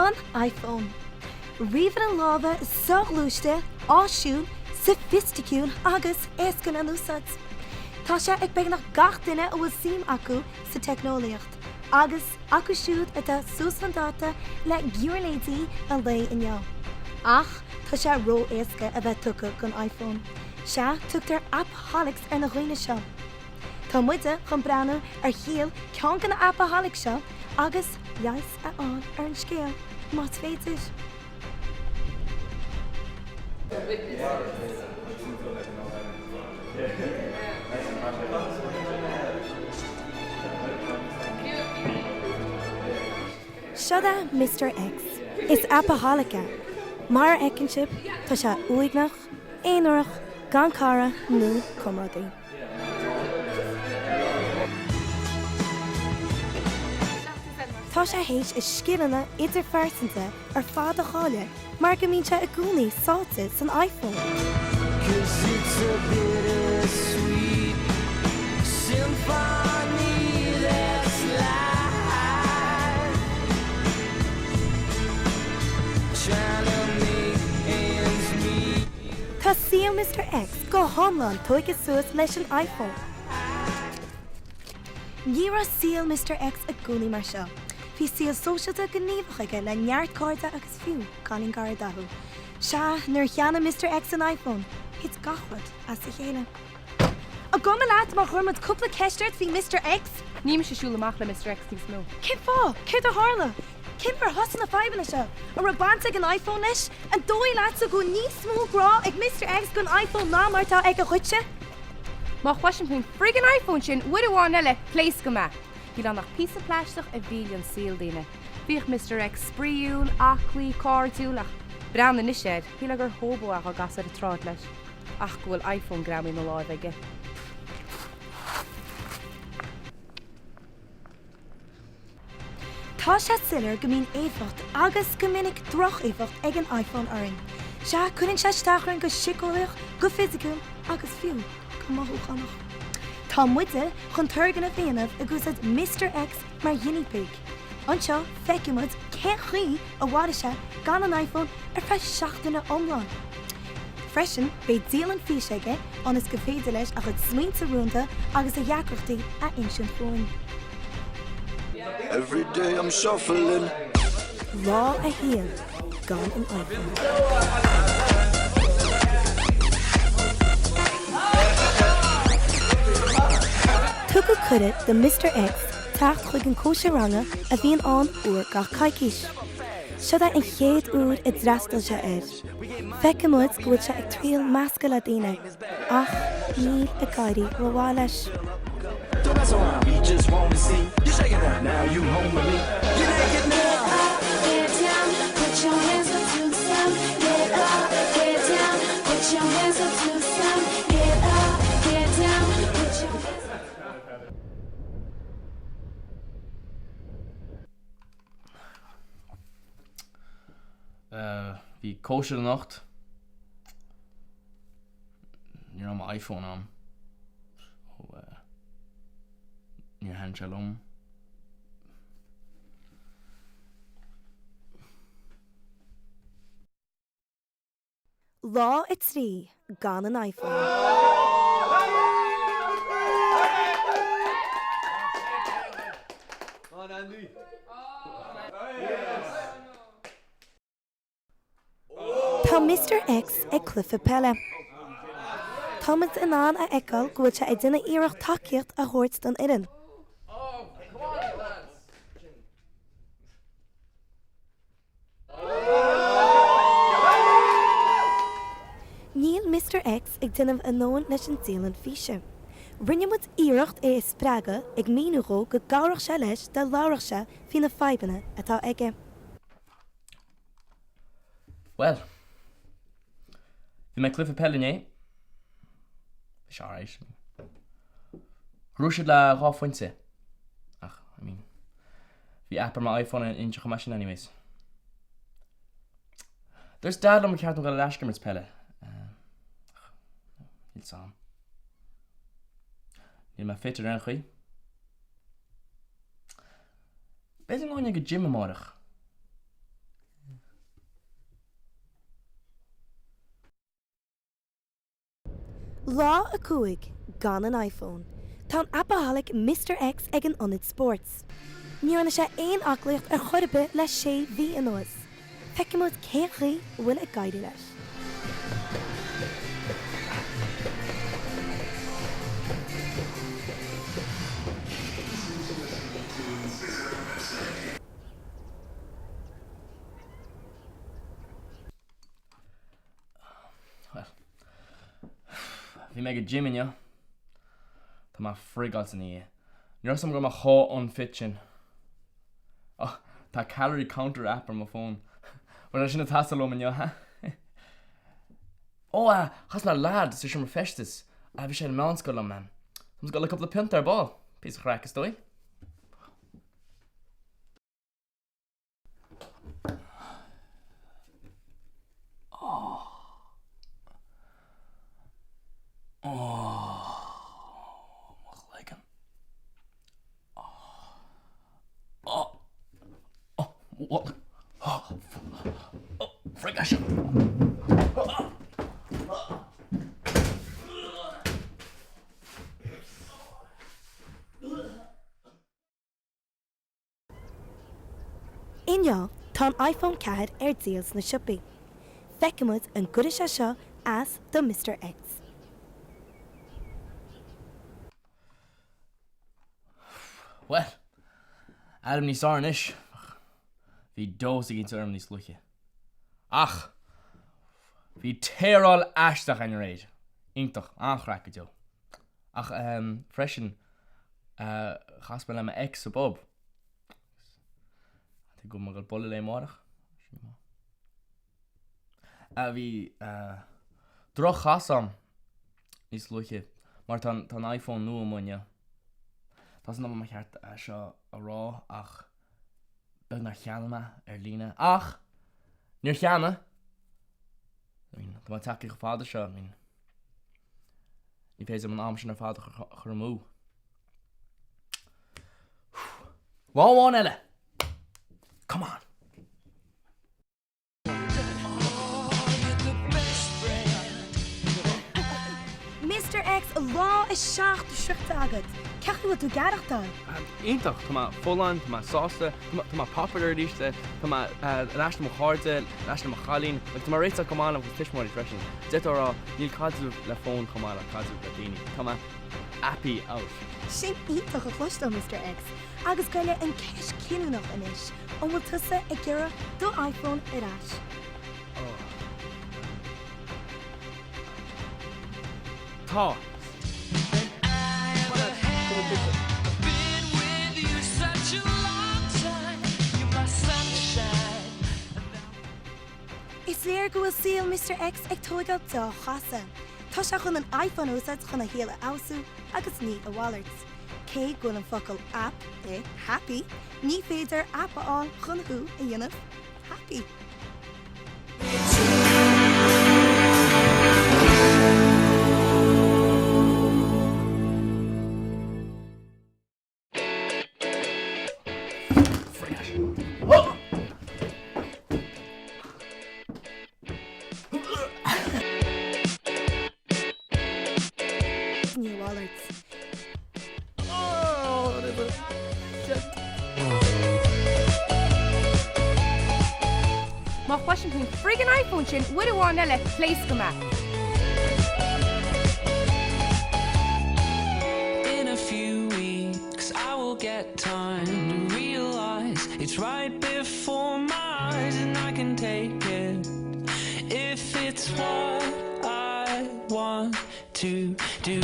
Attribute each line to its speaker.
Speaker 1: An iPhone. Ríomhaire láimhe soghluaiste, áisiúil, soifisticiúil agus éasca lena úsáid. Tá sé ag beagnach gach duine a bhfuil suim acu sa teicneolaíocht agus acu siúd atá suas chun dáta le giúirléidí an lae inniu. Ach tá sé ró-éasca a bheith tugtha don iPhone. Sea, tugtar Appaholics ar na dhaoine seo. Tá muide chun breathnú ar shaol ceann de na Appaholics seo agus leigheas a fháil ar an scéal, más féidir. Seo é Mister X. Is Appaholic é. Mar a fheiceann sibh, tá sé uaigneach, aonarach, gan cara nó comrádaí. Tá sé théis a scileanna idirphearsanta ar fad a chailleadh mar go mbíonn sé i gcónaí sáite san iPhone. Tá saol Mister X go hiomlán tógtha suas leis an iPhone. Ní raibh saol Mister X i gcónaí mar seo. Bhí saol sóisialta gníomhach aige le neart cairde agus fiú cailín gar dó. Sea, nuair a cheannaigh Mister X an iPhone, thit gach rud as a chéile. An cuma leat má chuireann muid cúpla ceist ort faoi Mister X?
Speaker 2: Níl mise ag siúl amach le Mister X níos mó.
Speaker 1: Cén fáth? Céard a tharla? Cén uair a thosaigh na fadhbanna seo? An raibh baint ag an iPhone leis? An dóigh leatsa go bhfuil níos mó grá ag Mister X don iPhone ná mar atá aige dhuitse?
Speaker 2: Má chloisim faoin friggin iPhone sin uair amháin eile, pléascfaidh mé! Níl ann ach píosa plaisteach a mhilleann saol daoine. Bhíodh Mister X spraíúil, aclaí, cairdiúil ach breathnaigh anois air, shílfeá gur hobo é dhá gcasfá ar an tsráid leis. Ach go bhfuil iPhone greamaithe ina láimh aige.
Speaker 1: Tá sé soiléir go mbíonn éifeacht, agus go minic droch-éifeacht, ag an iPhone orainn. Sea, cuireann sé isteach orainn go síceolaíoch, go fisiciúil agus fiú go mothúchánach. Tá muide chun turgnamh a dhéanamh ag úsáid Mister X mar ghuinea pig. Anseo feicfidh muid cén chaoi a mhairfidh sé gan an iPhone ar feadh seachtaine iomlán. Freisin, beidh dialann físe aige ionas go féidir leis a chuid smaointe rúnda agus a dheacrachtaí a insint dúinn.
Speaker 3: Everyday I'm shuffling.
Speaker 1: Lá 1, gan an iPhone. Tugadh cuireadh do Mister X teacht chuig an cóisir ranga a bhíonn ann uair gach coicís. Seo é an chéad uair a d'fhreastail sé air. Feiceann muid go bhfuil sé ag triail meascadh le daoine, ach níl ag éirí rómhaith leis.
Speaker 4: Bhí cóisir anocht. Ní raibh mo iPhone a'm. So níor thaitin sé liom.
Speaker 1: Lá 3, gan an iPhone. Tá Mister X ag cluiche peile. Táimid in ann a fheiceáil go bhfuil sé ag déanamh iarracht tacaíocht a thabhairt don fhoireann. Níl Mister X ag déanamh a ndóthain leis an dialann físe. Rinne muid iarracht é a spreagadh, ag míniú dhó go gcabhródh sé leis dá labhródh sé faoi na fadhbanna atá aige.
Speaker 4: Bhuel, bhí mé ag cluiche peile inné. Bhí sé alright. Ghnóthaigh siad le 2 phointe. Ach, I mean, Bhí app ar mo iPhone a inseodh amach sin anyways. Dúirt Dad liom gur cheart dom dul ar ais ag imirt peile. Ach, níl 's a'm. Níl mé fit ar aon chaoi. B'fhéidir go ngabhfainn ag an gym amáireach.
Speaker 1: Lá 5, Gan an iPhone. Tá an appaholic Mister X ag an ionad spóirt. Ní dhearna sé aon aclaíocht ar chor ar bith le sé mhí anuas. Feicfidh muid cén chaoi a bhfuil ag éirí leis.
Speaker 4: Bhuel, bhí mé ag an gym inniu. Tá mé frigáilte ina dhiaidh. Ní raibh 'fhios a'm go raibh mé chomh unfit sin. Oh, tá calorie counter app ar mo fón. Bhuel, é sin ag teastáil uaim inniu, ha? Oh, ah, chas mé lad sa seomra feistis. Ah, bhí sé i meánscoil liom, man. Táimid ag dul le cúpla pionta ar ball. Píosa craic, is dóigh.
Speaker 1: Inniu, tá an iPhone 4 ar díol sna siopaí. Feicfidh muid an gcuirfidh sé seo as do Mister X.
Speaker 4: Bhuel, airím níos fearr anois. Bhí dós éicint orm níos luaithe. Ach, bhí téaráil aisteach againn aréir. Iontach, an-chraic go deo. Ach freisin, chas mé le mo ex sa bpub. Tá go mbeidh mé ag dul bualadh léi amárach. Bhí droch-chas a'm níos luaithe mar tá an iPhone nua amuigh inniu. Tá 's agam nach ceart é seo a rá ach beag nár cheannaigh mé ar líne. Ach níor cheannaigh! I mean, tá mé tagtha chomh fada seo, I mean, ní féidir liom an am sin ar fad a chur amú. Lá amháin eile! Come on!
Speaker 1: Mister X, lá 7 sroichte agat. Cén chaoi a bhfuil tú ag aireachtáil?
Speaker 4: Iontach! Tá mé folláin, tá mé sásta, tá mé popular arís, tá mé ar ais le mo chairde, ar ais le mo chailín, agus tá mé réiteach go maith le mo chuid tuismitheoirí freisin. D'fhéadfá a rá, níl caidreamh le fón chomh maith le caidreamh le daoine. Tá mé happy out.
Speaker 1: Sin iontach a chloisteáil, Mister X. Agus gabh i leith an ceist cinniúnach anois, an bhfuil tusa ag iarraidh do iPhone ar ais?
Speaker 4: Tá.
Speaker 1: Is léir go bhfuil saol Mister X ag tóigeáil dhá chasadh. Tá sé chun an iPhone a úsáid chun a shaol a fheabhsú agus ní a mhalairt. Cé go bhfuil an focal app i happy, ní féidir app a fháil chun thú a dhéanamh happy. Ní a mhalairt.
Speaker 2: Má chloisim faoin friggin iPhone sin uair amháin eile, pléascfaidh mé.
Speaker 5: In a few weeks I will get time to realize it's right before my eyes and I can take it if it's what I want to do.